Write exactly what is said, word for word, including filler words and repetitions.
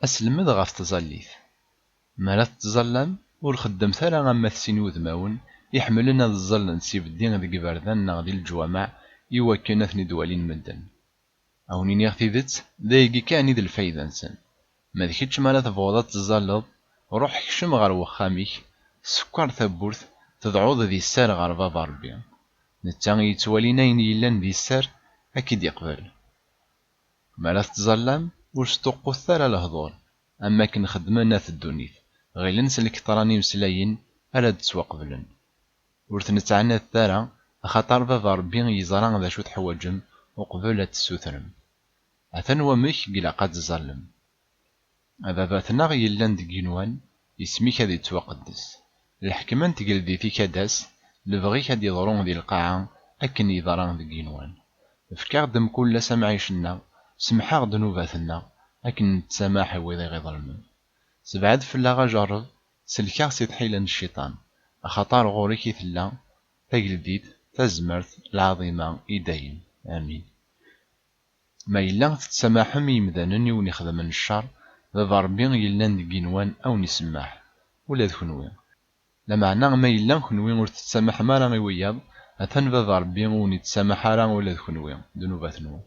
Aselmed ɣef tẓallit. Mi ara tettẓallam, ur xeddmet ara am at sin wudmawen iḥemmlen ad ẓẓallen s ibeddi deg iberdan neɣ di leǧwameɛ i wakken ad ten-id-walin medden. A wen-iniɣ tidet, d ayagi kan i d lfayda-nsen. Ma d kečč mi ara tebɣuḍ ad teẓẓalleḍ, ruḥ kcem ɣer wexxam-ik, sekker tawwurt, tedɛuḍ di sser ɣer Baba Ṛebbi. Netta i yettwalin ayen yellan di sser, ad k-id-iqbel. Mi ara tettẓallam, ur sṭuqqutet ara lehdur, am wakken xeddmen at ddunit, ɣilen s lkeṭra n imeslayen ara d-ttwaqeblen. Ur ten-ttɛanadet ara, axaṭer Baba Ṛebbi yeẓra d acu teḥwaǧem uqbel ad tessutrem. Atan wamek i ilaq ad teẓẓallem. A Baba-tneɣ yellan deg igenwan, isem-ik ad yettwaqeddes. Lḥekma n tgeldit-ik ad d-tas, lebɣi-k ad d-yeḍru di lqaɛa akken yeḍra deg igenwan. Efk-aɣ-d mkul ass amɛic-nneɣ, semmeḥ-aɣ ddnubat-nneɣ akken nettamaḥ i wid i ɣ-iḍelmen. Sebɛed fell-aɣ ajerreb, sellek-aɣ si tḥila n cciṭan, axaṭer ɣur-k i tella tageldit, tazmert, lɛaḍima i dayem. Amin. Ma yella tettamaḥem i yimdanen i wen-ixedmen ccer, Baba Ṛebbi yellan deg igenwan a wen-isemmeḥ, ula d kenwi. Lameɛna ma yella kenwi ur tettamaḥem ara i wiyaḍ, atan Baba Ṛebbi ur wen-ittamaḥ ara ula d kenwi, ddnubat-nwen.